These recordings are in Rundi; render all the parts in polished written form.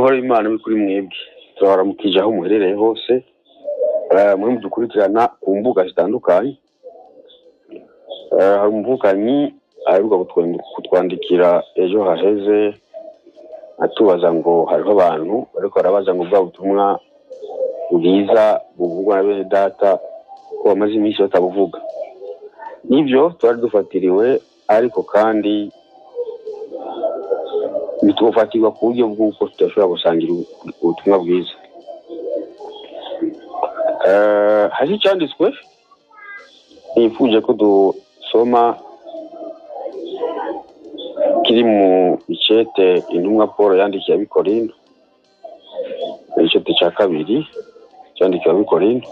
Amahoro y'Imana abe kuri mwebwe. Turabaramukije aho muherereye hose, mwe mudukurikirana ku mbuga zitandukanye. Hari umuvukanyi aheruka kutwandikira ejo haheze atubaza ngo hariho abantu bariko barabaza ngo bwa butumwa bwiza buvugwa na bene data ko bamaze iminsi batabuvuga. Nivyo, twari dufatiriwe, ariko kandi ntitwofatirwa ku buryo bw'uko tudashobora gusangira ubutumwa bwiza. Hari icanditswe nifuje ko dusoma kiri mu icete intumwa Paul yandikiye ab'Ikorinto, icete ca kabiri candikiwe ab'Ikorinto,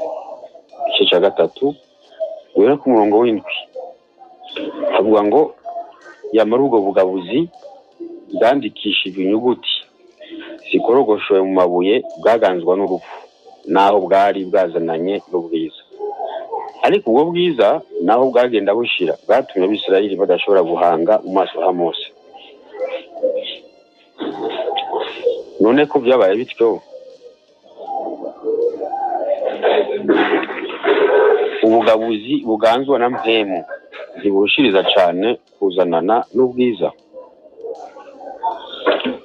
igice ca gatatu, guhera ku murongo w'indwi. Havuga ngo yamara ubwo bugabuzi bwandikishijwe inyuguti zikorogoshowe mu mabuye bwaganzwa n'urupfu, naho bwari bwazananye n'ubwiza. Ariko ubwo bwiza naho bwagenda bushira, bwatumye Abisirayeli badashobora guhanga mu maso ha Mose. None ko vyabaye bityo, ubugabuzi buganzwa na mpemu ntiburushiriza cane kuzanana n'ubwiza?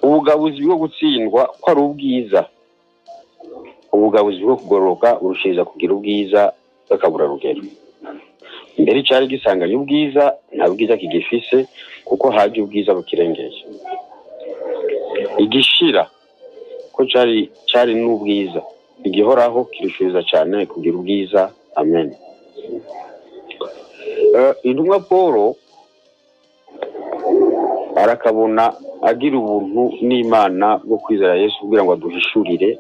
Ubugabuzi bwo gutsindwa ko ari ubwiza, ubugabuzi bwo kugororoka burushiriza kugira ubwiza bw'akaburarugero. Mbere icari gisanganye ubwiza nta bwiza kigifise, kuko haje ubwiza bukirengeye. Igishira ko cari n'ubwiza, igihoraho kirushiriza cane kugira ubwiza. Amen. Intumwa Paul arakabona agira ubuntu n'Imana bwo kwizera Yesu kugira ngo aduhishurire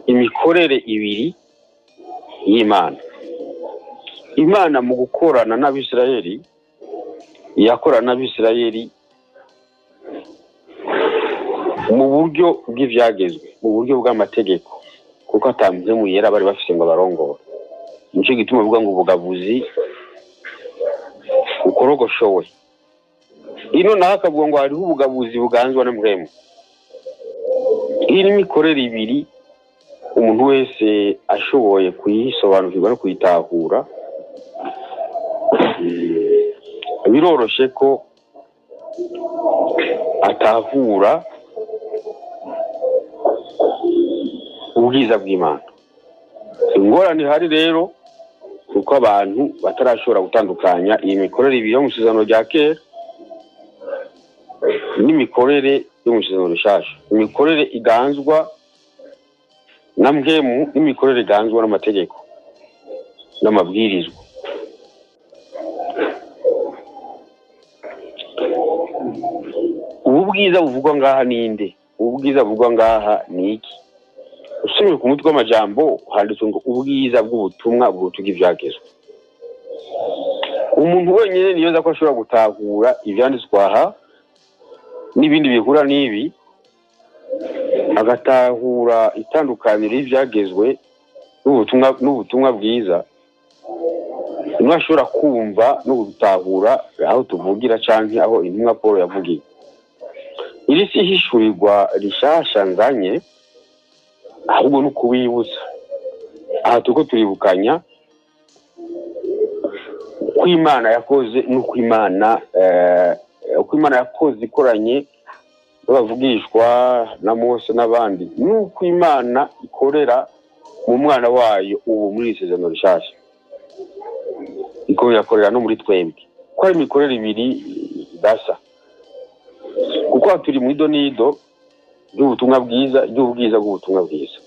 imikorere ibiri y'Imana. Imana mu gukorana n'Abisirayeli yakorana n'Abisirayeli mu buryo bw'ivyagezwe, mu buryo bw'amategeko, kuko ata mpwemu yera bari bafise ngo abarongore. Nico gituma bavuga ngo ubugabuzi bukorogoshowe. Ino naho akavuga ngo hariho ubugabuzi buganzwa na mpwemu. Iyi ni imikorere ibiri umuntu wese ashoboye kuyisobanukirwa no kuyitahura, biroroshe ko atahura ubwiza bw'Imana. Ingorane ihari rero kuko abantu batarashobora gutandukanya iyi mikorere ibiri yo mu isezerano rya kera n'imikorere yo mu isezerano rishasha, imikorere iganzwa na mpwemu n'imikorere iganzwa n'amategeko n'amabwirizwa. Ubu bwiza buvugwa ngaha ninde? Ubu bwiza buvugwa ngaha ni iki? Usomye ku mutwe w'amajambo handitswe ngo ubwiza bw'ubutumwa buruta ivyagezwe. Umuntu wenyine niyoza ko ashobora gutahura ivyanditswe aha n'ibindi bihura n'ibi, agatahura itandukaniro y'ivyagezwe n'ubutumwa bwiza, niwe ashobora kumva no gutahura aho tuvugira canke aho intumwa Paul yavugiye. Iri si ihishurirwa rishasha nzanye, ahubwo ni ukubibutsa. Aha turiko turibukanya uko Imana yakoze n'uko Imana yakoze ikoranye n'abavugishwa na Mose n'abandi, n'uko Imana ikorera mu mwana wayo ubu muri iri sezerano rishasha, iko yakorera no muri twebwe. Ko hari imikorere ibiri idasa, kuko aha turi mu idonido ry'ubutumwa bwiza, ry'ubwiza bw'ubutumwa bwiza.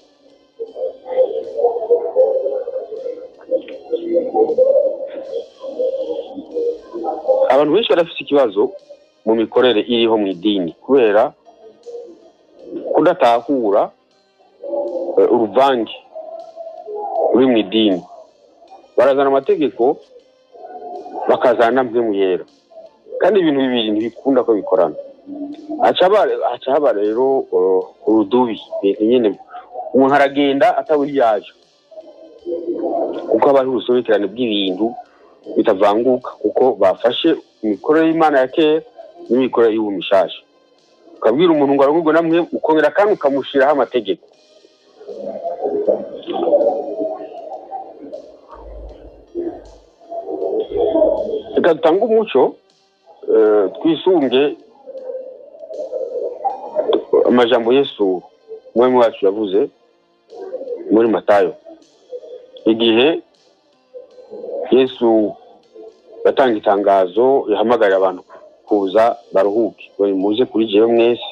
Abantu benshi barafise ikibazo mu mikorere iriho mu idini kubera kudatahura uruvange ruri mu idini. Barazana amategeko bakazana mpwemu yera, kandi ibintu bibiri ntibikunda ko bikorana. Haca haba rero urudubi nyene, umuntu aragenda atabura ivyaje, kuko haba hariho urusobekerane bw'ibintu bitavanguka, kuko bafashe imikorere y'Imana ya kera n'imikorere y'ubu mishasha. Ukabwira umuntu ngo arongorwe na Mpwemu, ukongera kandi ukamushyiraho amategeko. Reka dutange umuco, twisunge amajambo Yesu umwami wacu yavuze muri Matayo, igihe Yesu yatanga itangazo yahamagarira abantu kuza baruhuke, ngo muze kuri jewe mwese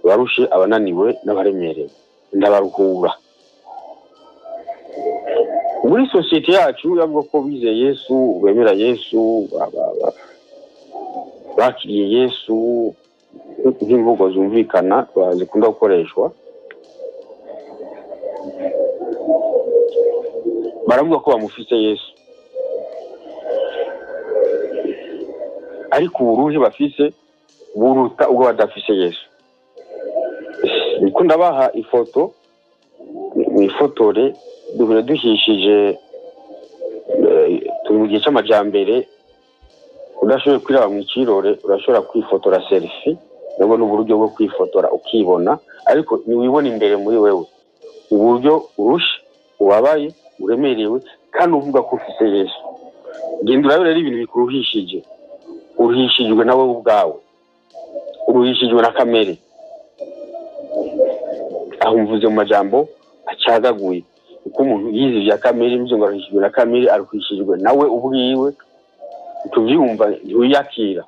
barushe, abananiwe n'abaremerewe, ndabaruhura. Muri sosiyete yacu yavuga ko bizeye Yesu, bemera Yesu, bakiriye Yesu, nk'imvugo zumvikana zikunda gukoreshwa, baravuga ko bamufise Yesu, ariko uburuhe bafise buruta ubwo badafise Yesu. Niko ndabaha ifoto, mwifotore duhure duhishije, turi mu gihe c'amajambere, udashoboye kwiraba mu kirore urashobora kwifotora selfie, nabwo ni uburyo bwo kwifotora ukibona, ariko ntiwibona imbere muri wewe, uburyo urushe, ubabaye, uremerewe, kandi uvuga ko ufise Yesu. Genda urabe rero ibintu bikuruhishije, uruhishijwe nawe ubwawe, uruhishijwe na kamere. Aho mvuze mu majambo acagaguye, uko umuntu yize ibya kamere, mvuze ngo aruhishijwe na kamere, aruhishijwe nawe ubwiwe, tuvyumva ntiwiyakira.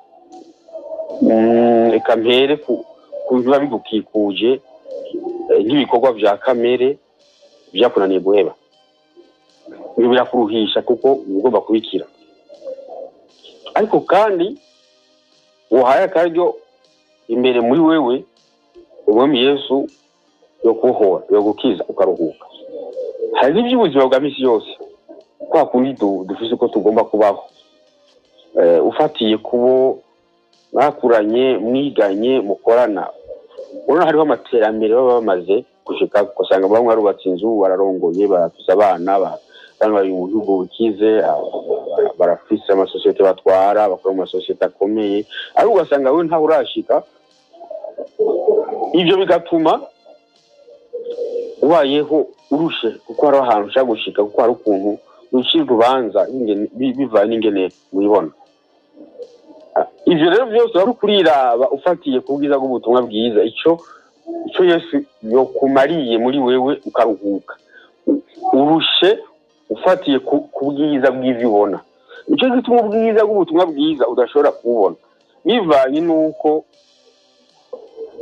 Reka mpere ku biba bigukikuje, nk'ibikorwa vya kamere vyakunaniye guheba, ibyo birakuruhisha kuko ugomba kubikira. Ariko kandi uhaye akaryo imbere muri wewe umwami Yesu yo kubohora, yo gukiza, ukaruhuka. Hari n'iby'ubuzima bwa misi yose kwa kundi dufise uko tugomba kubaho, ufatiye kubo mwakuranye, mwiganye, mukorana, urabona hariho amaterambere baba bamaze gushika, ugasanga bamwe barubatse inzu, bararongoye, barafise abana, bamwe bari mu bihugu bikize, barafise amasosiyete batwara, bakora mu masosiyete akomeye, ariko ugasanga wewe ntawe urashika. Ivyo bigatuma ubayeho urushe, kuko hariho ahantu ushaka gushika, kuko hari ukuntu ucira urubanza bivanye n'ingene wibona. Ivyo rero vyose wari kuriraba ufatiye ku bwiza bw'ubutumwa bwiza, ico Yesu yokumariye muri wewe ukaruhuka. Urushe ufatiye ku bwiza bw'ivyo ubona. Nico gituma ubwiza bw'ubutumwa bwiza udashobora kububona bivanye n'uko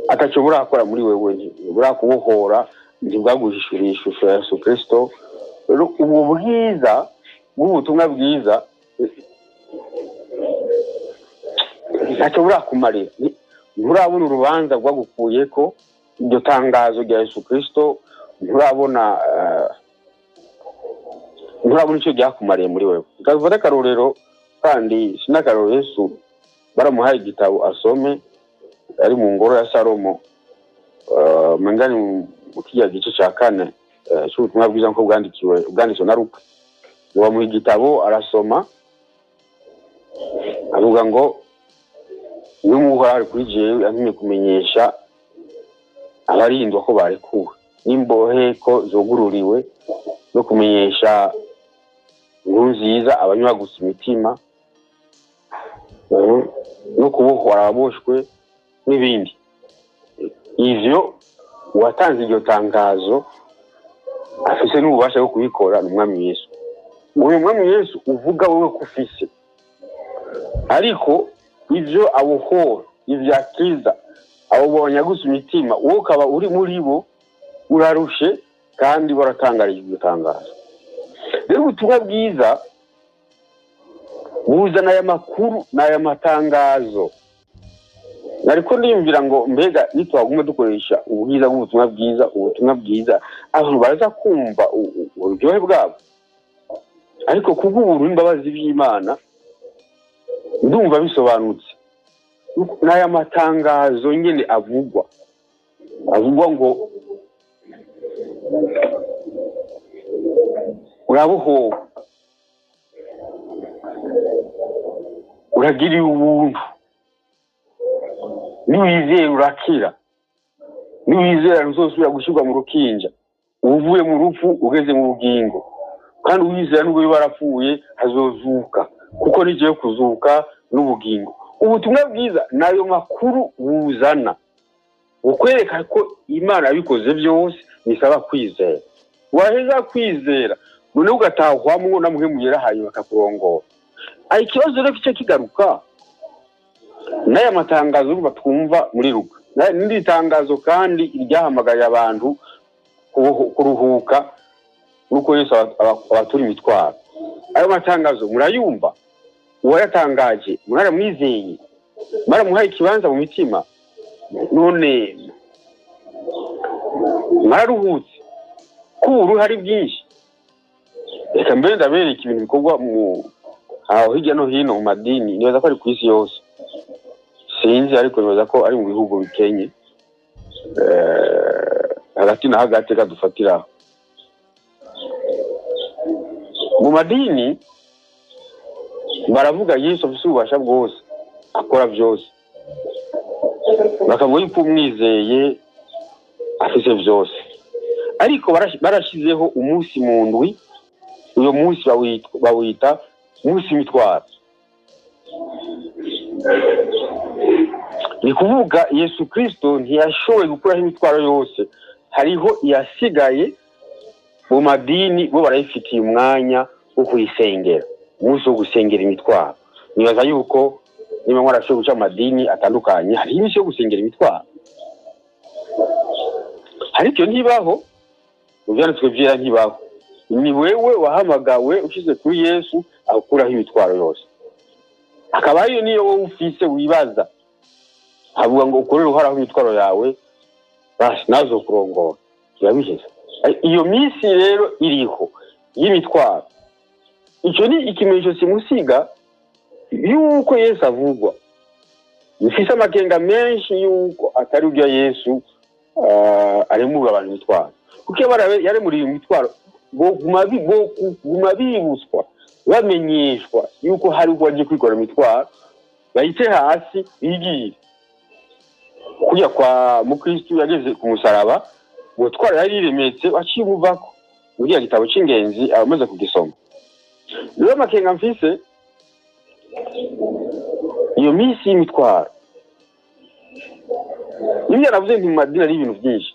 ataco burakora muri wewe, burakubohora, ntibwaguhishuriye ishusho ya Yesu Kristo. Rero ubwo bwiza bw'ubutumwa bwiza ntacyo burakumarira, nturabona urubanza rwagukuyeko iryo tangazo rya Yesu Kristo, nturabona icyo ryakumariye muri wewe. Reka akarorero, kandi sinakarorero, Yesu baramuhaye igitabo asome ari mu ngoro ya Salomo, mengani mu kirya gice ca kane c'ubutumwa bwiza nko bwanditswe na Luka. Bamuha igitabo arasoma, avuga ngo niba ari kuri jewe yantumye kumenyesha abarindwa ko barekuwe, n'imbohe ko zugururiwe, no kumenyesha inkuru nziza abanywa gusa imitima, no kubohora ababoshwe n'ibindi. Ivyo uwatanze iryo tangazo afise n'ububasha bwo kubikora ni umwami Yesu. Uyu mwami Yesu uvuga wewe ko ufise, ariko ivyo abohora, ivyo akiza abo bonyagusa imitima, wowe ukaba uri muri bo, urarushe kandi waratangarije iryo tangazo. Rero ubutumwa bwiza buzana aya makuru n'aya matangazo. Nariko ndiyumvira ngo mbega nitwaguma dukoresha ubwiza bw'ubutumwa bwiza, ubutumwa bwiza abantu baraza kumva uburyohe bwabo, ariko kubw'ubuntu n'imbabazi by'Imana ndumva bisobanutse. N'aya matangazo nyene avugwa ngo urabohowe, uragiriwe ubuntu, Niwizera urakira, niwizera ntuzosubira gushyirwa mu rukinja, uvuye mu rupfu ugeze mu bugingo. Kandi uwizera nubwo yoba yarapfuye azozuka, kuko nigiye kuzuka n'ubugingo. Ubutumwa bwiza nayo makuru buzana, bukwereka ko Imana yabikoze byose, bisaba kwizera. Waheza kwizera noneho ugatahwamwo na Mpwemu Yera, hanyuma akakurongora. Aho ikibazo rero kice kigaruka n'aya matangazo urumva twumva muri Luka, n'iri tangazo kandi ryahamagaye abantu kuruhuka nuko Yesu abatura imitwaro. Ayo matangazo murayumva? Uwayatangaje mwaramwizeye? Mwaramuhaye ikibanza mu mitima? None mwararuhutse ko ubu hari byinshi? Reka mbere ndabereka ibintu bikorwa mu aho hirya no hino mu madini. Nibaza ko ari ku isi yose, sinzi, ariko nibaza ko ari mu bihugu bikenye. Hagati na hagati kadufatiraho mu madini baravuga Yesu afise ububasha bwose, akora byose, bakavuga yuko umwizeye afise byose. Ariko barashizeho umunsi mu ndwi, uyo munsi bawita umunsi w'imitwaro. Ni kuvuga Yesu Kristo ntiyashoboye gukuraho imitwaro yose, hariho iyasigaye. Mu madini bo barayifitiye umwanya wo kuyisengera, umunsi wo gusengera imitwaro. Nibaza yuko niba mwarashoboye guca mu madini atandukanye, hariho iminsi yo gusengera imitwaro, ariko iyo ntibaho mu Byanditswe Byera, ntibaho. Ni wewe wahamagawe ushyize kuri Yesu akuraho imitwaro yose, akaba ariyo niyo wowe ufise wibaza, havuga ngo ukorere uhoraho imitwaro yawe, basi nazo kurongora biba biheze. Iyo minsi rero iriho y'imitwaro, icyo ni ikimenyetso simusiga yuko Yesu avugwa. Mfise amakenga menshi yuko atari urya Yesu aremura abantu imitwaro, kuko iyo yaremuriye imitwaro boguma bibutswa, bamenyeshwa yuko hari uko bagiye kwikora imitwaro, bayite hasi bigire kujya kwa mukristu yageze ku musaraba, umutwaro yari yiremetse waciye umuvako. Muri ya gitabo c'ingenzi abamaze kugisoma rero, amakenga mfise, iyo minsi y'imitwaro, nibyo navuze nti mu madini ari ibintu byinshi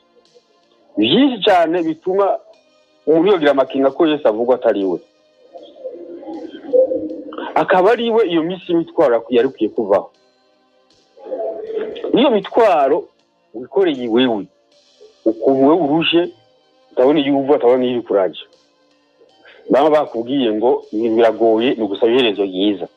byinshi cyane bituma umuntu yogira amakenga ko Yesu avugwa atari we, akaba ari we. Iyo minsi y'imitwaro yari ikwiye kuvaho. Niyo mitwaro wikoreye wewe, ukuntu wewe urushe, utabona iyo uva, utabona iyo uri kuraja, baba bakubwiye ngo ibintu biragoye, ni ugusaba iherezo ryiza.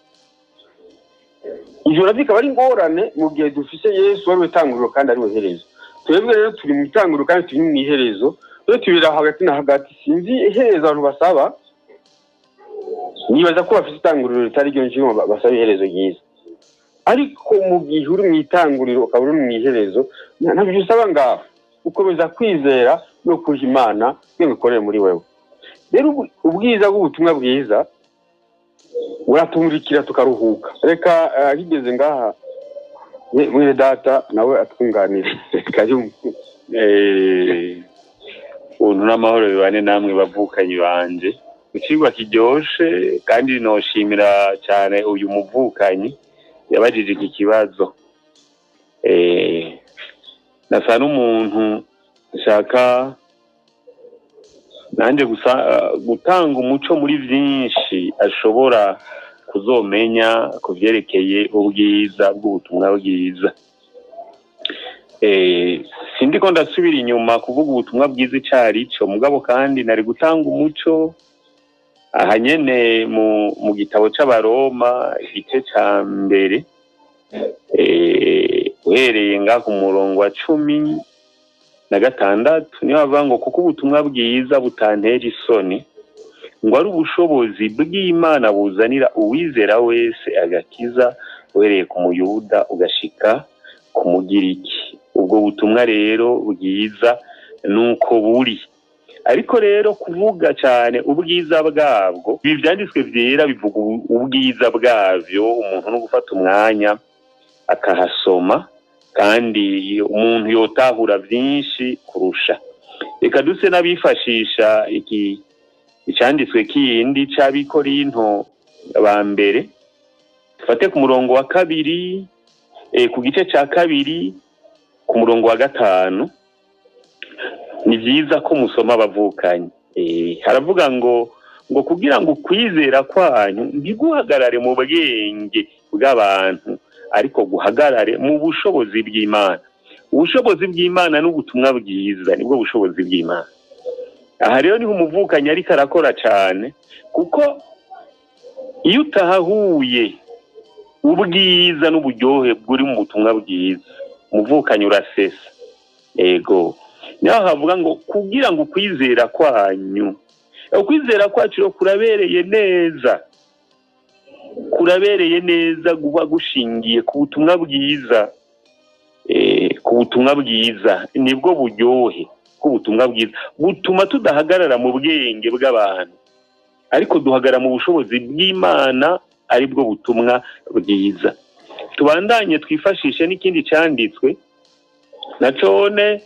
Ivyo navyo bikaba ari ingorane mu gihe dufise Yesu ari we tanguriro kandi ari we herezo. Twebwe rero turi mu itanguriro kandi turi mu iherezo, rero tubira hagati na hagati. Sinzi iherezo abantu basaba, nibaza ko bafise itanguriro ritari ryo njyewe basaba iherezo ryiza. Ariko mu gihe uri mu itanguriro ukaba uri mu iherezo, ntabyo usaba ngaho, ukomeza kwizera no kuha Imana kugira ngo ikorere muri wewe. Rero ubwiza bw'ubutumwa bwiza buratumurikira tukaruhuka. Reka kigeze ngaha mwene data nawe atwunganire. Reka yumve. Ubuntu n'amahoro bibane namwe bavukanyi banje. Icigwa kiryoshe, kandi noshimira cyane uyu muvukanyi yabajije iki kibazo. Nasa n'umuntu nshaka nanjye gusa gutanga umuco muri byinshi ashobora kuzomenya ku vyerekeye ubwiza bw'ubutumwa bwiza. Sindiko ndasubira inyuma kuvuga ubutumwa bwiza icari cyo, mugabo kandi nari gutanga umuco aha nyene mu gitabo c'Abaroma igice ca mbere, uhereye nga ku murongo wa 16, niho bavuga ngo kuko ubutumwa bwiza butantera isoni, ngo ari ubushobozi bw'Imana buzanira uwizera wese agakiza, uhereye ku Muyuda ugashika ku Mugiriki. Ubwo butumwa rero bwiza nuko buri, ariko rero kuvuga cyane ubwiza bwabwo, ibi Byanditswe Byera bivuga ubwiza bwabyo, umuntu no gufata umwanya akahasoma. Kandi umuntu yotahura byinshi kurusha. Reka duse n'abifashisha iki icyanditswe kindi c'Abikorinto ba mbere, dufate ku murongo wa 2, ku gice ca 2 ku murongo wa 5. Ni byiza ko musoma abavukanye. Haravuga ngo kugira ngo ukwizera kwanyu ntiguhagarare mu bwenge bw'abantu, ariko guhagarare mu bushobozi bw'Imana. Ubushobozi bw'Imana n'ubutumwa bwiza nibwo bushobozi bw'Imana. Aha rero niho umuvukanyi ariko arakora cyane, kuko iyo utahahuye ubwiza n'uburyohe buri mu butumwa bwiza, umuvukanyi urasesa. Ego, niho havuga ngo kugira ngo ukwizera kwanyu, ukwizera kwacu rero kurabereye neza, kurabereye neza guba gushingiye ku butumwa bwiza. Ku butumwa bwiza nibwo buryohe bw'ubutumwa bwiza, butuma tudahagarara mu bwenge bw'abantu, ariko duhagarara mu bushobozi bw'Imana, aribwo butumwa bwiza. Tubandanye twifashishe n'ikindi cyanditswe na cone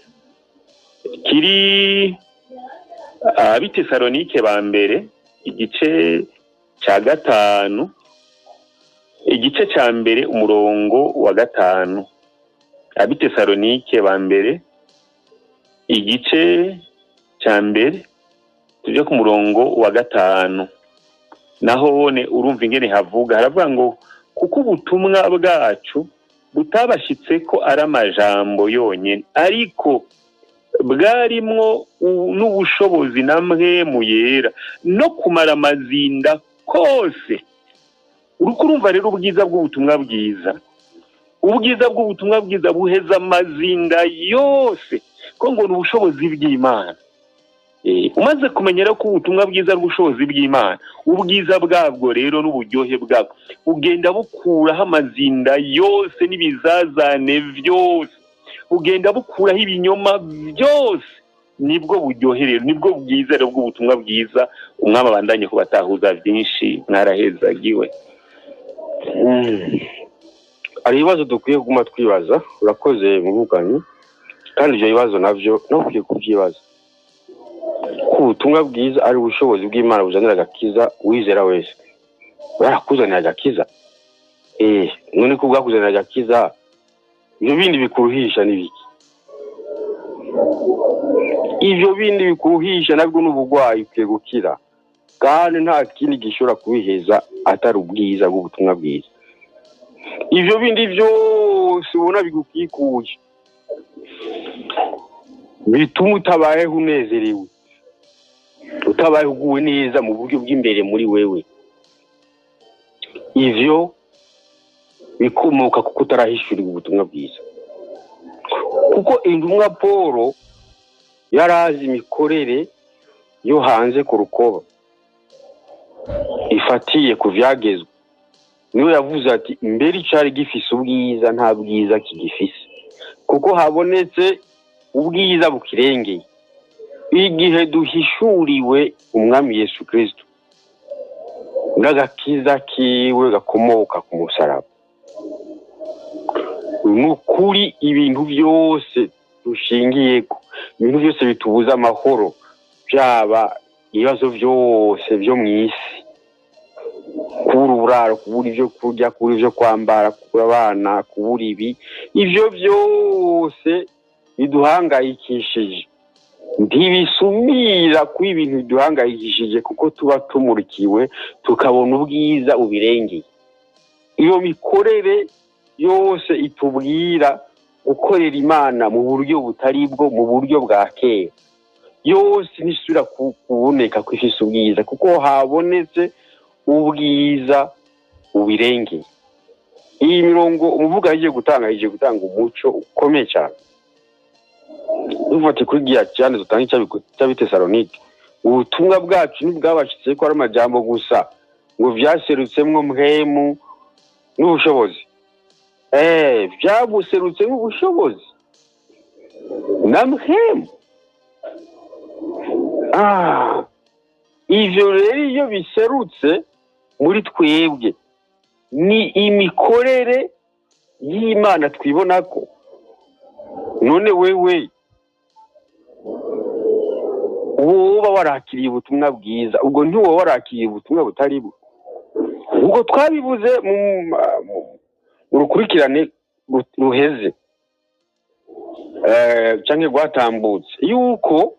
kiri Abitesalonike ba mbere, igice cya 5, igice cya 1 umurongo wa 5. Abitesalonike ba mbere igice cya 1, tujye ku murongo wa 5. Naho wone urumva ingene havuga, haravuga ngo kuko ubutumwa bwacu butabashyitse ko ari amajambo yonyine, ariko bwarimwo n'ubushobozi na Mpwemu Yera no kumara amazinda kose. Uriko urumva rero ubwiza bw'ubutumwa bwiza, ubwiza bw'ubutumwa bwiza buheza amazinda yose, ko ngo ni ubushobozi bw'Imana. Umaze kumenya ko ubutumwa bwiza ari ubushobozi bw'Imana, ubwiza bwabwo rero n'uburyohe bwabwo bugenda bukuraho amazinda yose n'ibizazane byose, bugenda bukuraho ibinyoma byose. Nibwo buryohe rero, nibwo bwiza rero bw'ubutumwa bwiza. Umwami abandanye kubatahuza byinshi. Mwarahezagiwe. Hari ibibazo dukwiye kuguma twibaza. Urakoze muvuganyi, kandi ibyo bibazo navyo nawe ukwiye kubyibaza, ko ubutumwa bwiza ari ubushobozi bw'Imana buzanira agakiza uwizera wese. Barakuzanira agakiza, none ko bwakuzanira agakiza, ibyo bindi bikuruhisha ni biki? Ibyo bindi bikuruhisha nabwo ni uburwayi ukwiye gukira, kandi nta kindi gishobora kubiheza atari ubwiza bw'ubutumwa bwiza. Ibyo bindi byose ubona bigukikuje bituma utabayeho unezerewe, utabayeho uguwe neza mu buryo bw'imbere muri wewe, ivyo bikomoka kuko utarahishurirwa ubutumwa bwiza. Kuko intumwa Paul yarazi imikorere yo hanze ku rukoba ifatiye ku vyagezwe, niwe yavuze ati mbere icari gifise ubwiza nta bwiza kigifise, kuko habonetse ubwiza bukirengeye. Igihe duhishuriwe Umwami Yesu Kristo n'agakiza kiwe gakomoka ku musaraba, ni ukuri ibintu byose dushingiyeko, ibintu byose bitubuza amahoro, byaba ibibazo byose byo mu isi, kubura uburaro, kubura ibyo kurya, kubura ibyo kwambara, kubura abana, kubura ibi, ibyo byose biduhangayikishije ntibisumira kuba ibintu biduhangayikishije, kuko tuba tumurikiwe tukabona ubwiza bubirengeye. Iyo mikorere yose itubwira gukorera Imana mu buryo butari bwo, mu buryo bwa kera, yose ntisubira kuboneka ko ifise ubwiza, kuko habonetse ubwiza bubirengeye. Iyi mirongo umuvuga yagiye gutanga, yagiye gutanga umuco ukomeye cyane. Dufate kuri giya cyane dutanga icy'Abitesalonike, ubutumwa bwacu ntibwabashitse ko ari amajambo gusa, ngo vyaserutsemwo mpwemu n'ubushobozi. Vyabuserutse n'ubushobozi na mpwemu. Ivyo rero iyo biserutse muri twebwe ni imikorere y'Imana twibonako. None wewe woba warakiriye ubutumwa bwiza, ubwo ntiwoba warakiriye ubutumwa butari bwo? Ubwo twabivuze mu rukurikirane ruheze canke rwatambutse, yuko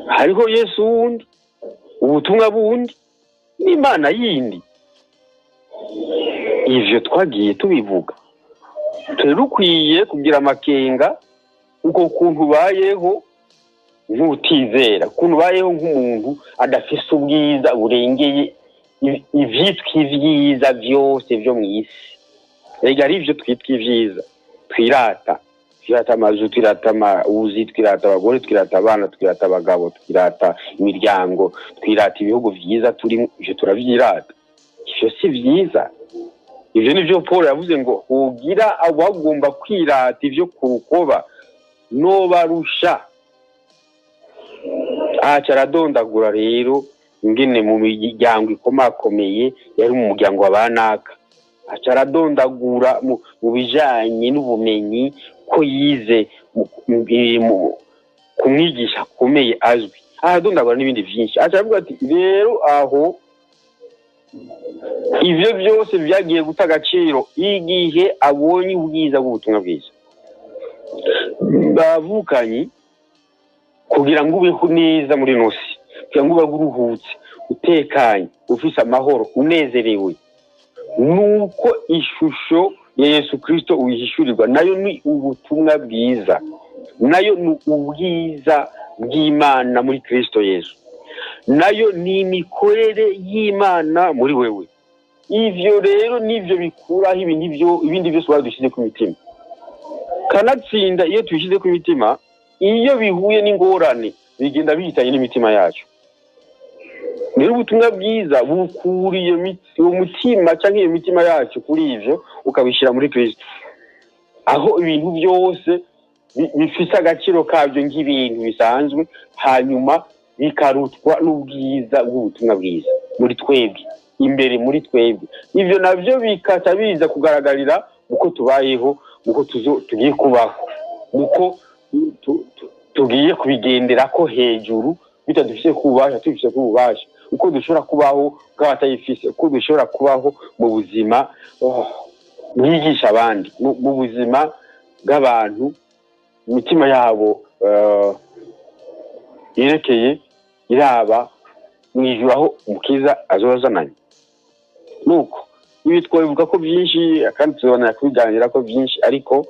hariho Yesu wundi, ubutumwa bundi n'Imana yindi. Ivyo twagiye tubivuga. Turi rukwiye kugira amakenga uko kuntu ubayeho nk'utizera, ukuntu ubayeho nk'umuntu adafise ubwiza burengeye ivyitwa ivyiza vyose vyo mw'isi. Ega ari ivyo twitwa ivyiza twirata, twirata amazu, twirata amawuzi, twirata abagore, twirata abana, twirata abagabo, twirata imiryango, twirata ibihugu vyiza turimo. Ivyo turavyirata, ivyo si vyiza. Ivyo nivyo Paul yavuze ngo ugira abagomba kwirata ivyo ku rukoba nobarusha. Aca aradondagura rero ingene mu miryango ikomakomeye yari mu muryango wa banaka, aca aradondagura mu bijanye n'ubumenyi ko yize ku mwigisha akomeye azwi, aradondagura n'ibindi vyinshi. Aca aravuga ati rero aho ivyo byose byagiye guta agaciro igihe abonye ubwiza bw'ubutumwa bwiza. Bavukanyi, kugira ngo ubeho neza muri ino si, kugira ngo ube uruhutse, utekanye, ufise amahoro, unezerewe, nuko ishusho ya Yesu Kristo uyihishurirwa. Nayo ni ubutumwa bwiza, nayo ni ubwiza bw'Imana muri Kristo Yesu, nayo ni imikorere y'Imana muri wewe. Ivyo rero nivyo bikuraho ibindi byose wadushyize ku mitima. Kanatsinda iyo tubishyize ku mitima, iyo bihuye n'ingorane bigenda bihitanye n'imitima yacu. Rero ubutumwa bwiza bukura iyo mutima cyangwa iyo mitima yacu kuri ivyo, ukabishyira muri Kristo, aho ibintu byose bifise agaciro kabyo nk'ibintu bisanzwe, hanyuma bikarutwa n'ubwiza bw'ubutumwa bwiza muri twebwe, imbere muri twebwe. Ivyo navyo bikaca biza kugaragarira uko tubayeho, uko tugiye kubaho, uko tugiye kubigenderako hejuru, bitadufise ku bubasha, tubifise ku bubasha, uko dushobora kubaho bw'abatayifise, uko dushobora kubaho mu buzima bwigisha abandi, mu buzima bw'abantu imitima yabo yerekeye iraba mw'ijuru aho Umukiza azozananye. Nuko ibi twabivuga ko byinshi kandi tuzobona kubiganira ko byinshi, ariko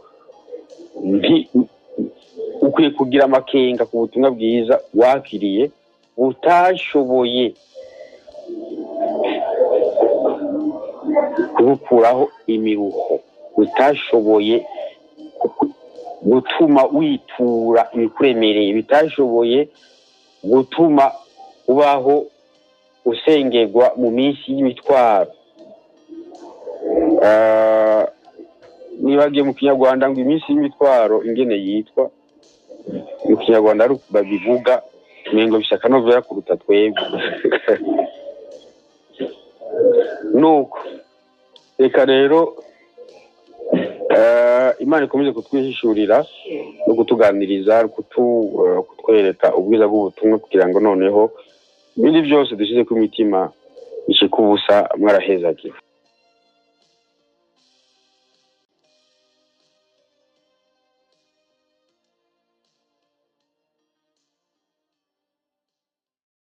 ukwiye kugira amakenga ku butumwa bwiza wakiriye butashoboye kugukuraho imiruho, butashoboye gutuma witura ibikuremereye, bitashoboye gutuma ubaho usengerwa mu minsi y'imitwaro. Nibagiye mu Kinyarwanda ngo iminsi y'imitwaro ingene yitwa mu Kinyarwanda ari babivuga mengo bisa akanovera kuruta twebwe. Nuko reka rero Imana ikomeze kutwihishurira no kutuganiriza, kutwereka ubwiza bw'ubutumwa, kugira ngo noneho ibindi byose dushyize ku mitima bishike ubusa. Mwarahezagiwe.